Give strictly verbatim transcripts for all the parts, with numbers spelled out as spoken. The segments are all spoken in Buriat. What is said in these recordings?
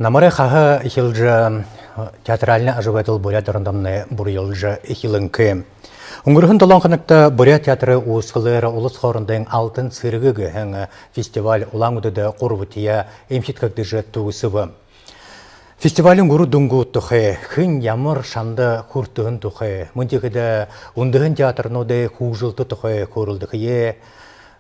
Намарай хаһа эхилжэ, театральна ажабайдал Буряад орондомнай бурьялжа эхилэнхэй. Үнгэрһэн долоон хоногто Буряад театрай үүсхэлээр улас хоорондын «Алтан сэргэ» гэһэн фестиваль Улаан-Үдэдэ гурбадахияа эмхидхэгдэжэ түгэсэбэ. Фестивалиин гүрэн дүнгүүд тухай, хэн ямар шанда хүртэһэн тухай, мүн тиихэдэ үндэһэн театрнуудай хүгжэлтэ тухай хөөрэлдэхэеэ,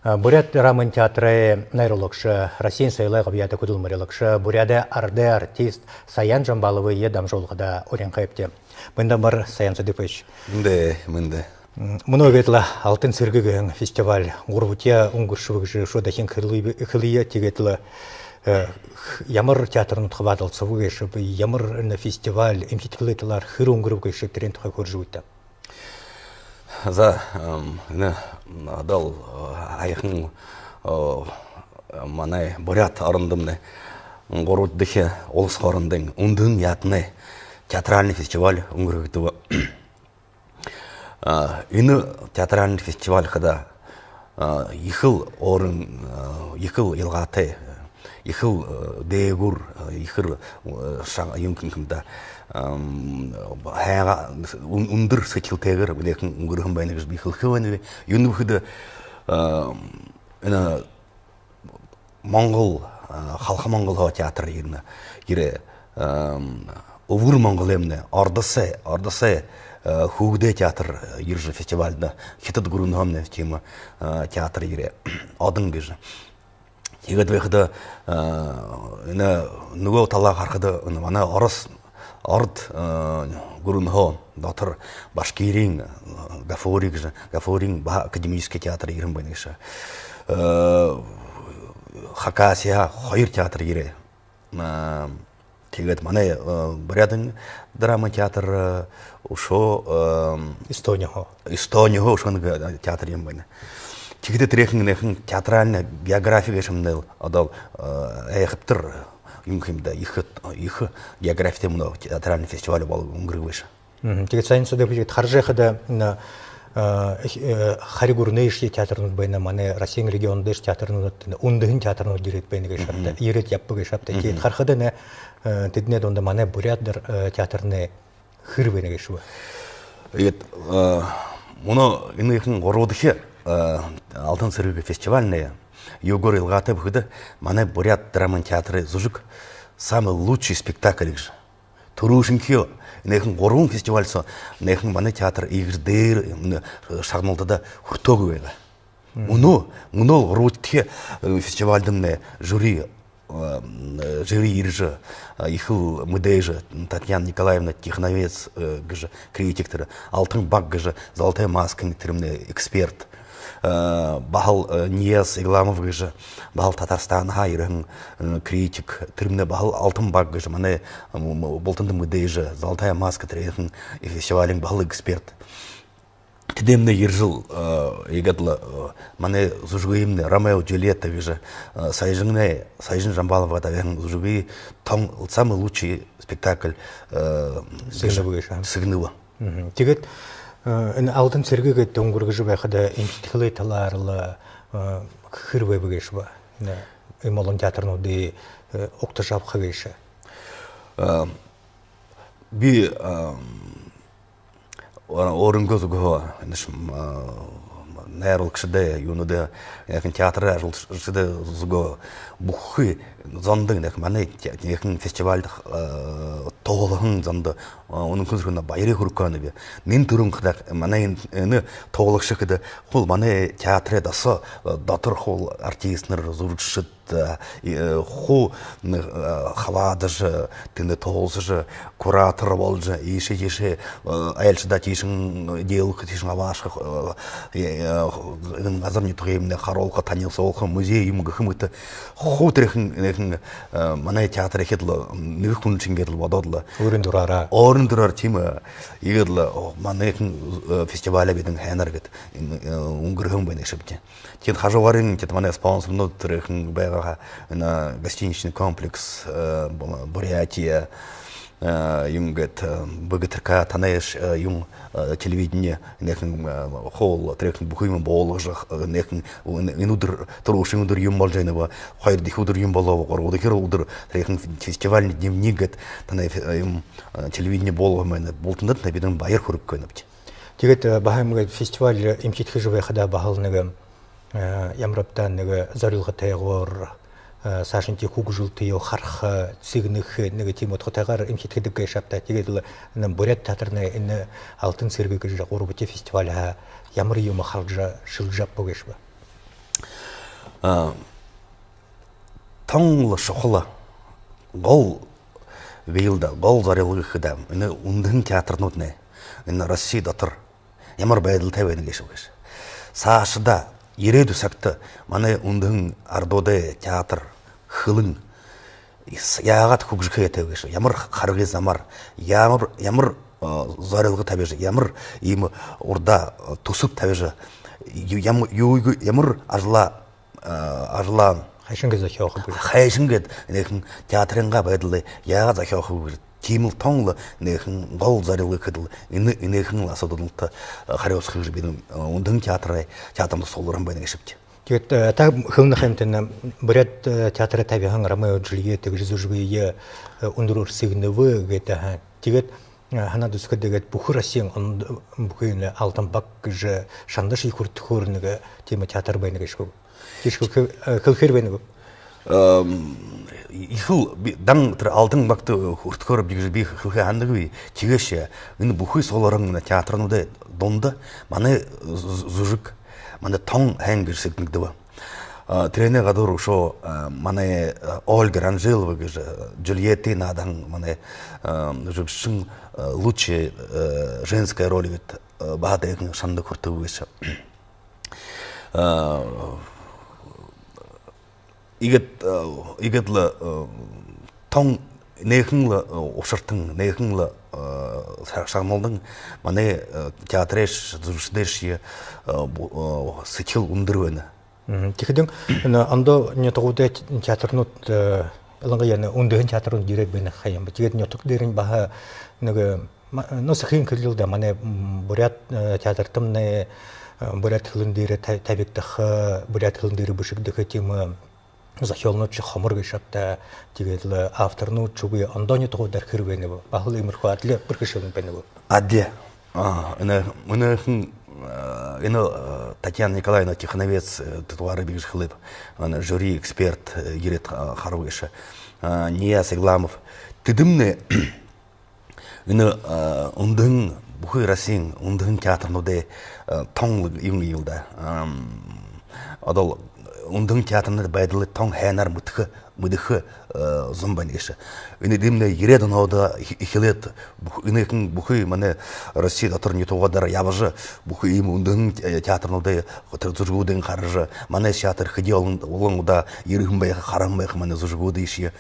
а, Буряад драмын театрай найруулагша, Россиин соёлой габьяата хүдэлмэрилэгшэ, Буряадай арадай артист Саян Жамбаловые дамжуулгада уринхайбди. Мэндэ амар, Саян Садыпович. Мэндэ, мэндэ. М, мүнөө иигээд лэ «Алтан сэргэ» гэһэн фестиваль гурбадахияа үнгэршэбэ гэжэ үшөө дахин хэлэе, хэлэе, тиигээд лэ, э, х-, ямар театрнууд хабаадалсаба гээшэб, ямар энэ фестиваль эмхидхэлэй талаар хэр үнгэрбэ гээшэб, тэрээн тухай хөөрэжэ үгыт даа. За, эм, энэ, м, одоол, э, һаяхан, э, манай Буряад орондомнай гурбадахи улас хоорондын үндэһэн яһатанай театральный фестиваль үнгэргэгдэбэ. А, энэ театральный фестиваль хадаа, а, ехэл өөрын, а, ехэл илгаатай, ехэл, э, дээгүүр, э, ехэл, э, шаг-, юун гэхэ юм даа, ам, һайгаа, үн-, үндэр сэдьхэлтэйгээр бүлеэхэн үнгэрһэн байна гэжэ би хэлэхэ байнаб. Юундэб гэхэдэ, а, энэ Монгол, а, Халха Монголһоо театр ерэнэ, ерээ, ам, Үбэр Монголоймнай, Ородой, Ородой, а, хүүгэдэй театр ерэжэ фестивальда, Хитад гүрэнһөөнь тиимэ, а, театр ерээ, Одон гэжэ. Тиигээд байхада, а, энэ нүгөө талаа харахада, энэ манай Ород, Ород, а, гүрэнһөө дотор Башкириин, а, Гафури гэжэ, Гафуриин баһа академический театр ерэһэн байна гээшэ. Э, Хакасиһаа хоёр театр ерээ. А, тиигээд манай, э, Буряадын драмын театр, э, үшөө, эм, Эстониһоо. Эстониһоо үшөө нэгэ, э, театр юм байна. Тиихэдэ тэрэхэн энэхэн театральна географи гээшэмнай одоол, э, айхабтар юм гэхэ юм даа, ехэ, ехэ географитай мүнөө театральна фестиваль болоо үнгэргөө гээшэ. Мгм. Тиигээд Саян Садыпович, харжа байхада, энэ, э, э, хари гүрэнэйшье театрнууд байна, манай Россиин регионуудайшье театрнууд, энэ үндэһэн театрнууд ерээд байна гээшэ ааб даа, ерээд ябаба гээшэ ааб даа. Тиигээд харахада, энэ, э, тэдэнэй дунда манай Буряад дар-, э, театрнай хэр байна гээшэб? Иигээд, э, мүнөө энэхэн гурбадахи, э, «Алтан сэргэ» фестивальнай юугээр илгаатайб гэхэдэ, манай Буряад драмын театрай зүжэг «Самый лучший спектакль» гэжэ. Түрүүшынхиеэ энэхэн гурбан фестиваль соо энэхэн манай театр иигэжэ дээрэ, м, шагналда хүртөөгүй байгаа. Мүнөө, мүнөө гурбадахи, э, фестивальдамнай жюри, э, м, жюри ерэжэ, э, ехэл мэдээжэ, Татьяна Николаевна Тихоновец, э, гэжэ критик, тэрэ «Алтан баг» гэжэ, «Золотая маска» тэрэмнай эксперт. Э, баһал, э, Нияз Игламов гэжэ, баһал Татарстанһаа ерэһэн, э, критик. Тэрэмнай баһал «Алтан баг» гэжэ манай, м, м, бултанда мэдээжэ, «Золотая маска» тэрэ энэхэн фестивалиин баһал эксперт. Тэдэмнай ерэжэл, э, иигээд лэ, э, манай зүжэгыемнай «Ромео и Джульетта» гэжэ, э, Саяжан, Саяжан Жамбаловай табиһан зүжэгые тон, самый лучший спектакль, э, сэгнэбэ гээшэ. Сэгнэбэ. Мгм. Тиигээд, э, энэ «Алтан сэргэ» гээд үнгэргэжэ байхада, эмхидхэлэй талаар лэ, э, хэр байба гээшэб? Энэ иимэ олон театрнуудые, э, угтажа абаха гээшэ. Э, би, э, ө-, өөрынгөө зүгһөө, энэш, м, э, найруулагшадай, юунуудай, энэхэн театрай ажалшадай зүгһөө бүхы зондо, энэхэн манай те-, энэхэн фестивальда, э, туһалһан зондо, э, үнэнхэн зүрхэнһөө баяр хүргэхэ һэм би. Нэн түрүүн хадаа манай энэ, энэ туһалагша гэхэдэ, хуу манай театрай досоо, э, дотор хуу артистнар, зүжэгшэд, э, и, э, хуу, м, э, хабаадажа, тэндэ туһалсажа, куратор боложо, иишэ тиишээ, э, айлшадаа тиишэнь диалог, тиишэнь абаашаха, э, э, э, энэ газар нютагыемнай харуулха, танилсуулха, музей юумэ гэхэ мэтэ. Хуу тэрэхэн, энэхэн, э, манай театр иигээд лэ, м, нэгэ хүн шэнгеэр лэ бодоод лэ. Өөрын дураараа. Өөрын дураараа, тиимэ. Иигээд лэ, о, манайхин, э, фестиваль бидэн һайнаар гээд, э, үнгэрһэн байна гээшэбди. Тиигээд хажуугаарынь, тиигээд манай спонсорнууд тэрэхэн байгаа, энэ гостиничный комплекс, э, Бу-, Бурятия, Юун гээд, бэ гэ тэ эр ка, танай юун, телевидени, энээхэн хоол, тэрээхэн бүхы юумэ буулгажа, энээхэн энэ үдэр, түрүүшын үдэр юумэ болжо байна бэ, хоёрдохи үдэр юумэ болоо бэ, гурбадахи үдэр, тэрээхэн фестивальный дневник гээд танай юумэ, телевидени буулгаа байна. Бултандатнай бидэ баяр хүргэхэ байнабди. Тиигээд баһа юм гээд фестиваль эмхидхэжэ байхадаа баһал нэгэ, ямараб даа нэгэ зорилготойгоор, саашанхи хүгжэлтые хараха, сэгнэхэ, нэгэ тиимэ удхатайгаар эмхидхэдэг гээшэ ааб даа. Тиигээд лэ энэ буряад театрнай энэ «Алтан сэргэ» гэжэ гурбадахи фестивальһаа ямар юумэ хаража, шэлэжэ абаа гээшэб? Тон лэ шухала, гол, бэелдэ гол зорилго гэхэдэ, энэ үндэһэн театрнууднай энэ Росси дотор ямар байдалтай байна гээшэб гээшэ. Саашадаа, ерээдүй сагта манай үндэһэн арадуудай театр, хэлэн яагаад хүгжэхэ ёһотой гээшэб, ямар харгы замаар, ямар, ямар зорилго табижа, ямар иимэ урда түсэб табижа, ямар, юу, ямар ажалаа, ажалаа хайшан гээд зохёохоб, хайшан гээд энээхэн театрайнгаа байдалаа яагаад зохёохоб гэжэ, тиимэл тон лэ энээхэн гол зорилго гэхэдэл, энэ, энээхэн лэ асуудалда харюусаха гэжэ бидэ үндэһэн театрай, театрнай сугларһан байна гээшэбди. Тиигээд та хэлэнэ ха юм, тэнэ буряад театрай табиһан «Ромео и Джульетта» гэжэ зүжэгые үндэрөөр сэгнэбэ гээд, аха. Тиигээд һанаад үзэхэдэ, тиигээд бүхы Россиин ондо бүхы энэ «Алтан баг» гэжэ шандашье хүртэхөөр нэгэ тиимэ театр байна гээшэ гү? Тиигэжэ хэлэхээр байна гү? Ехэл би дан тэрэ «Алтан багта» хүртэхөөрбди гэжэ би хэлэхэ һананагби. Тиигээшье энэ бүхы сугларһан театрнуудай дунда манай зүжэг, манай тон һайн гэжэ сэгнэгдэбэ. Тэрэнэй гадуур үшөө манай Ольга Ранжилова гэжэ Джульеттые наадаһан манай зүжэгшэн, лучшая женская роль гээд, баһа тэрэ шанда хүртэбэ гээшэ. Иигээд, иигээд лэ тон энээхэн лэ ушартан, энээхэн лэ шагналдан манай театрайшье, зүжэгшэдшье сэдьхэл үндэр байна. Тиихэдэнь энэ ондоо нютагуудай театрнууд, илангаяа энэ үндэһэн театрнууд ерээд байна ха юм бэ. Тиигээд нютаг дээрэнь баһа нэгэ, ну, сэхыень хэлэел даа, манай буряад театртамнай буряад хэлэн дээрэ табигдаха, буряад хэлэн дээрэ бэшэгдэхэ тиимэ зохёолнуудшье хомор гээшэ ааб даа. Тиигээд лэ авторнуудшье үгы. Ондоо нютагуудаар хэр байна бэ? Баһал иимэрхүү адли бэрхэшээлнүүд байна гү? Адли. Энэ, энэ, энэ Татьяна Николаевна Тихоновец, тэдэ тугаараа би гэжэ хэлээб. Энэ жюри, эксперт ерээд хараба гээшэ. Нияз Игламов. Тэдэмнай энэ үндэһэн, бүхы Россиин үндэһэн театрнуудай тон лэ юм гээл даа. Одоол үндэһэн театрнуудай байдалай тон һайнаар мэдэхэ, мэдэхэ зон байна гээшэ. Энэ эдэмнай ерээд онуудаа эхилээд, энээхэн бүхы манай Росси дотор нютагуудаар ябажа, бүхы иимэ үндэһэн театрнуудай тэрэ зүжэгүүдыень хаража, манай театр хэды олон, олон удаа ерэһэн байха, хараһан байха манай зүжэгүүдыешье.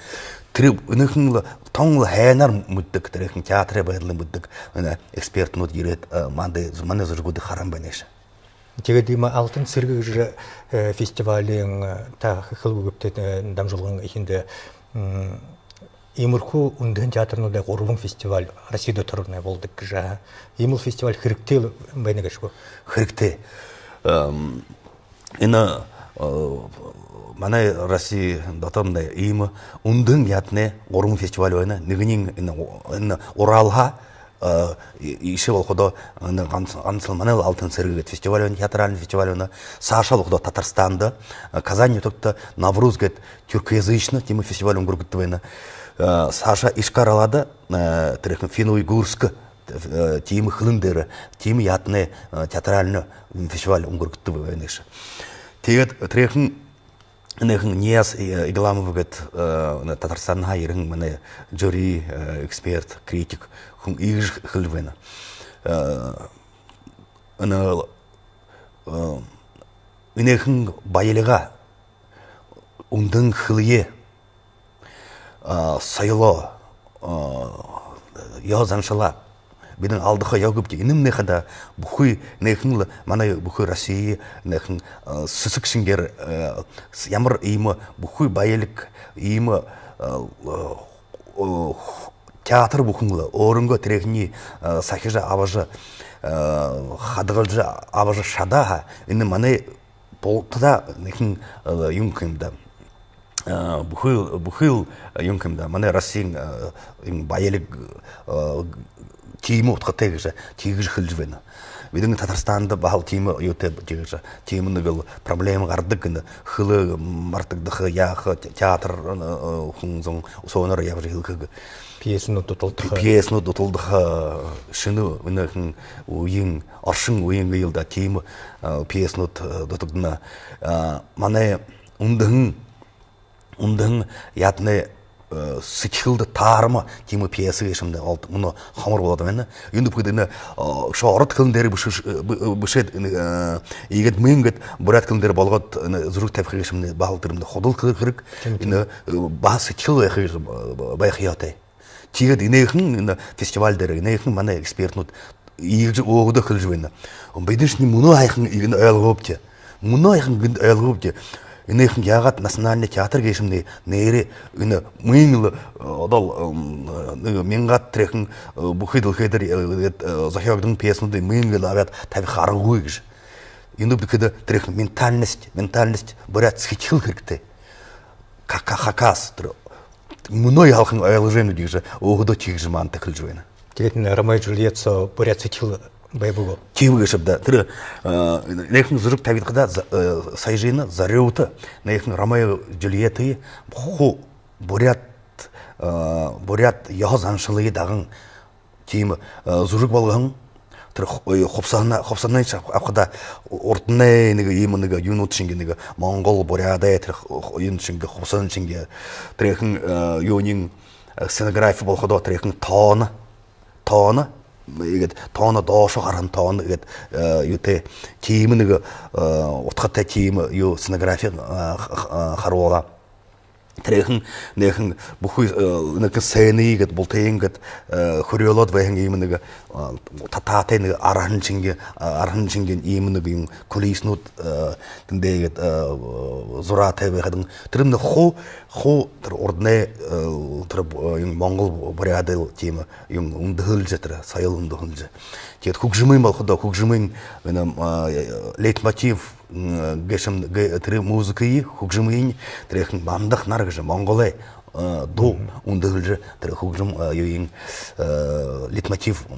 Тэрэ энээхэн лэ тон лэ һайнаар мэдэдэг, тэрээхэн театрай байдалаа мэдэдэг энэ экспертнүүд ерээд, манай, манай зүжэгүүдые хараһан байна гээшэ. Тиигээд иимэ «Алтан сэргэ» гэжэ фестивалиин, та хэлэһэн гүбта, дамжуулгын эхиндэ, иимэрхүү үндэһэн театрнуудай гурбан фестиваль Росси дотор болодог гэжэ. Иимэл фестиваль хэрэгтэй байна гээшэ гү? Хэрэгтэй. Энэ манай Росси дотор иимэ үндэһэн яһатанай гурбан фестиваль байна. Нэгэниинь энэ, энэ Уралһаа иишээ болоходоо, энэ ганса, ганса лэ манай «Алтан сэргэ» гээд фестиваль байна, театральный фестиваль байна. Саашаа болоходоо Татарстанда, Казань нютагта «Навруз» гээд тюркоязычный тиимэ фестиваль үнгэргэгдэдэг байна. Саашаа Ижкар-Алада, тэрээхэн финно-уйгурско тиимэ хэлэн дээрэ тиимэ яһатанай театральный фестиваль үнгэргэгдэдэг байна гээшэ. Тиигээд тэрээхэн энээхэн Нияз Игламов гээд Татарстанһаа ерэһэн манай жюри, эксперт, критик хүн иигэжэ хэлэжэ байна. Энэ, энээхэн баялигаа, үндэһэн хэлэеэ, соёлоо, ёһо заншалаа бидэ алдаха ёһогүйбди. Энэмнай хадаа бүхы энээхэн лэ манай бүхы Росси энээхэн сэсэг шэнгеэр, ямар иимэ бүхы баялиг, иимэ Театр бүхэн лэ өөрынгөө тэрээхэниие сахижа абажа, хадагалжа абажа шадаа һаа, энэ манай бултадаа нэхын юун гэхэм даа, бүхы бүхы юун гэхэм даа, манай Россиин энэ баялиг тиимэ удхатай гэжэ тиигэжэ хэлэжэ байна. Бидэнэй Татарстанда баһал тиимэ юутэй, тиигэжэ тиимэ нэгэл проблема гарадаг гэнэ, хэлэ мартагдаха, яаха, театр хүн зон сооноор ябажа хэлэхэ, пьесэнүүд дуталдаха, пьесэнүүд дуталдаха, шэнэ энэхэн үеын, оршон үеын гээл даа, тиимэ пьесэнүүд дутагдана. Манай үндэһэн үндэһэн яаданай сэдьхэлдэ таарама тиимэ пьеса гээшэмнай олд мүнөө хомор болоод байна. Юундэб гэхэдэ энэ үшөө ород хэлэн дээрэ бэшэ, бэшээд, иигээд мүн гээд буряад хэлэн дээрэ болгоод, энэ зүжэг табиха гээшэмнай баһал тэрэмнай худал хэрэг. Энэ баһа сэдьхэл байха, байха ёһотой. Тиигээд энээхэн энэ фестиваль дээрэ энээхэн манай экспертнүүд иигэжэ өөһэдөө хэлэжэ байна. Бидэншни мүнөө һайхан иигэндэ ойлгообди. Мүнөө һайхан иигэндэ ойлгообди. Энээхэн яагаад национальный театр гээшэмнай нэрэ энэ мүн лэ, одоол нэгэ мянгаад тэрээхэн бүхы дэлхэй дээрэ гээд зохёогдоһон пьесэнүүдые мүн гээд абаад табиха аргагүй гэжэ. Юундэб гэхэдэ тэрээхэн ментальность, ментальность, буряад сэдьхэл хэрэгтэй. Кака-, хакас тэрэ мүнөө һайхан ойлгожо байна гэжэ өөһэдөө тиигэжэ манда хэлэжэ байна. Тиигээд энэ Ромео и Джульетта соо буряад сэдьхэл байба гү? Тиимэ гээшэб даа. Тэрэ энээхэн зүжэг табигдахадаа, саяжа энэ Зорюута энээхэн Ромео и Джульеттые хуу буряад, буряад ёһо заншалые даган тиимэ зүжэг болгоһон. Тэрэ хубсаһанаа, хубсаһанаа ши аб-, абахадаа урданай нэгэ иимэ нэгэ юунүүд шэнги, нэгэ монгол, буряадай тэрэ юун шэнги, хубсаһан шэнги, тэрээхэн юуниинь сценографи болоходоо тэрээхэн тоона, тоона, иигээд тоона доошоо хараһан тоона, иигээд юутэй, тиимэ нэгэ удхатай тиимэ юу сценографи харуулаа. Тэрээхэн энээхэн бүхы энээхэн сценэ гээд, бултыень гээд хүрьеэлээд байһан иимэ нэгэ татаатай нэгэ арһан шэнги, арһан шэнги иимэ нэгэ юм кулиснууд тэндээ гээд зураатай байхадань, тэрэмнай хуу, хуу тэрэ урданай тэрэ юм монгол, буряадай тиимэ юм үндэһэлжэ, тэрэ соёл үндэһэлжэ. Тиигээд хүгжэмынь болоходоо, хүгжэмынь энэ лейтмотив гээшэмнай, тэрэ музыкые, хүгжэмынь тэрээхэн «Мандах нар» гэжэ монголой дуу үндэһэлжэ, тэрэ хүгжэм юуень лейтмотив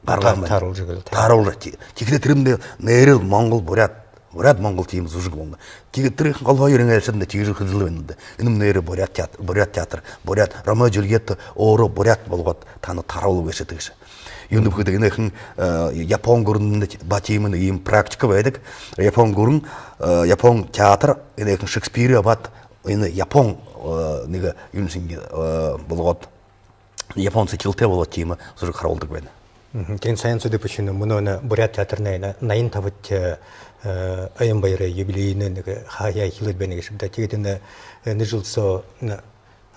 гаргаа, тааруулжа гээл, тааруулжа. Тиихэдээ тэрэмнай нэрэл монгол, буряад, буряад-монгол тиимэ зүжэг болоно. Тиигээд тэрэ гол хоёрынь айлшаднай тиигэжэ хэлэжэл байна даа. Энэмнай нэрэ буряад театр, буряад театр, буряад Ромео и Джульетта өөрөө буряад болгоод танда тааруулаа гээшэ гэжэ. Юундэб гэхэдэ энээхэн Япон гүрэндэ баһа тиимэ нэгэ юм практика байдаг. Япон гүрэн, Япон театр энээхэн Шекспирые абаад, энэ Япон нэгэ юун шэнги болгоод, япон сэдьхэлтэй болоод тиимэ зүжэг харуулдаг байна. Тиин Саян Цыдыпович, мүнөө энэ буряад театрнай наян табадахи ойн баярай юбилейнь нэгэ хаяа эхилээд байна гээшэб даа. Тиигээд энэ, энэ жэл соо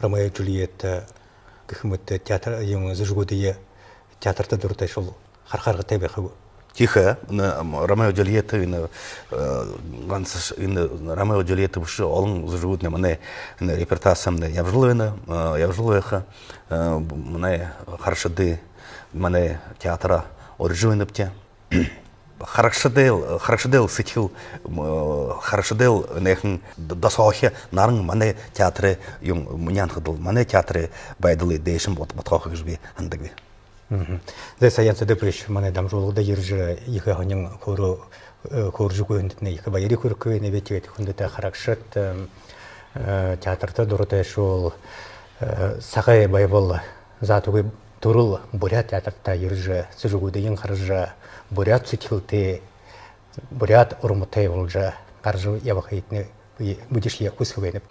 Ромео и Джульетта гэхэ мэтэ театр, юм, зүжэгүүдые театрта дуратайшуул хараха аргатай байха гү? Тиихэ, энэ Ромео и Джульетта энэ ганса, энэ Ромео и Джульетта бэшэ, олон зүжэгүүднай манай энэ репертуарта ябажал байна, ябажал байха. Манай харагшадые манай театрта урижа байнабди. Харагшадайл, харагшадайл сэдьхэл, харагшадайл энээхэн досоохи наран манай театрай юм, минии һанахадал, манай театрай байдалые дээшэнь бод-, бодхооһо гэжэ би һанадагби. Зай, Саян Цыдыпович, манай дамжуулгада ерэжэ, ехэ һонин хөөрөө, хөөржэ үгэһэндэтнай ехэ баяр хүргэхэ байнаб. Тиигээд хүндэтэ харагшад, театрта дуратайшуул, сагай байбал, заатагүй түрэл буряад театрта ерэжэ, зүжэгүүдыень хаража, буряад сэдьхэлтэй, буряад урматай боложо гаража ябахыетнай би-, бидэшье хүсэхэ байнаб.